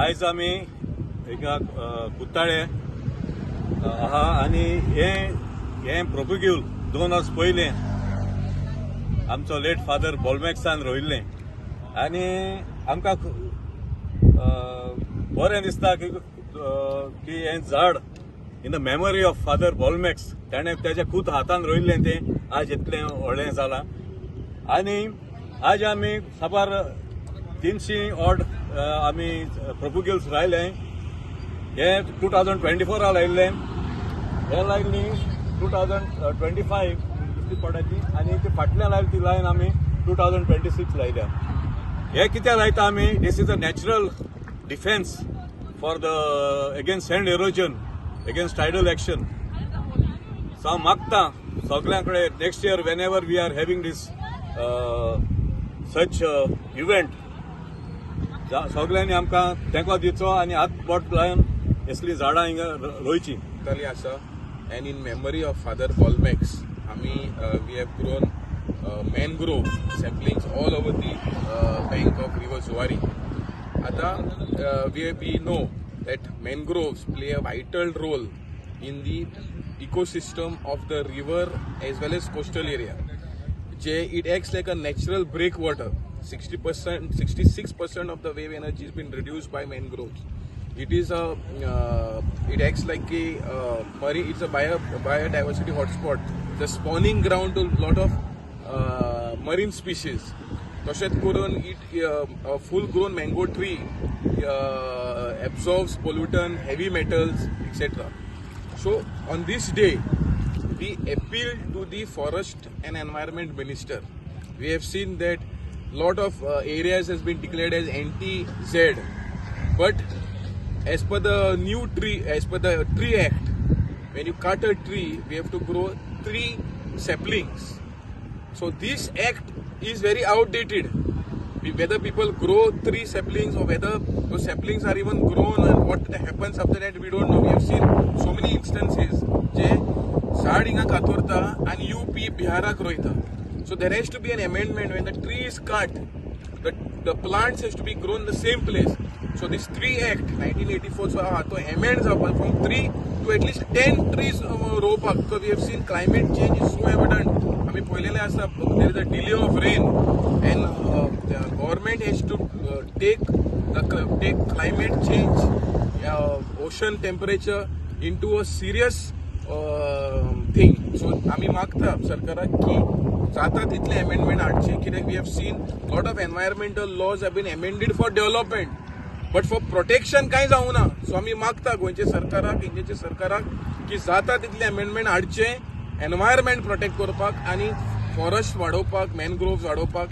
आयज आमी हिंगा कुत्ताळे आहा आनी हें हें प्रोपुग्यूल 2 वर्स पयलें आमचो लेट फादर बोलमॅक्सान रोयिल्लें आनी आमकां बरें दिसता की हें झाड in the memory of Father Bolmax, ताणें तेज्या खूद हातान रोयिल्लें, तें आज इतलें व्हडलें जालां. आनी आज आमी साबार 300 ऑड आमी प्रोपुग्युल्स लायले. हे 2024 लायिल्ले, हे लायली 2025 दिश्टी पडटा आनी ती फाटल्यान लायली ती लायन आमी 2026 लायल्या. हे कित्याक लायता आमी? This is a natural defence for the against sand erosion, against tidal action. So हांव मागता सगळ्यां कडेन, next year whenever we are having this such event, सगळ्यांनी आमकां तेंको दिवचो आनी हात बोट लावन असलीं झाडां हिंगा रोयची. कुठ्ठाळी आसा and in memory of Father Bolmax आमी we have grown mangrove saplings all over the bank of river Zuari. आतां we know that mangroves play a vital role in the ecosystem of the river as well as coastal area J it acts like a natural breakwater. 60%, 66% of the wave energy has been reduced by mangroves. It acts like a marine, it's a biodiversity hotspot, the spawning ground to lot of marine species. तशेंच करून it full grown mango tree absorbs pollutant, heavy metals, etc. So on this day, we appeal to the Forest and Environment Minister. We have seen that lot of areas has been declared as NTZ, but as per the new tree, as per the Tree Act, when you cut a tree, we have to grow three saplings. So this act is very outdated. Whether people grow three saplings or whether those saplings are even grown and what happens after that, we don't know. We have seen so many instances जे झाड हिंगा कातरता आनी UP बिहाराक रोयता. So there has to be an amendment: when the tree is cut, the plants has to be grown in the same place. So this Tree Act 1984 चो आहा तो amend जावपाक, from 3 to at least 10 trees रोवपाक, because we have seen climate change is so evident. आमी पळयलेलें आसा, there is a delay of rain and the government has to take climate change, ocean temperature into a serious thing. So आमी मागता सरकाराक की जाता तितले amendment हाडचे, कित्याक we have seen lot of environmental laws have been amended for development, but for protection कांय जावना. So आमी मागता गोंयच्या सरकाराक, इंडियेच्या सरकाराक की जाता तितले अमेंडमेंट हाडचे एनवायरमेंट प्रोटेक्ट करपाक आनी फॉरेस्ट वाडोवपाक, मॅनग्रोव्स वाडोवपाक.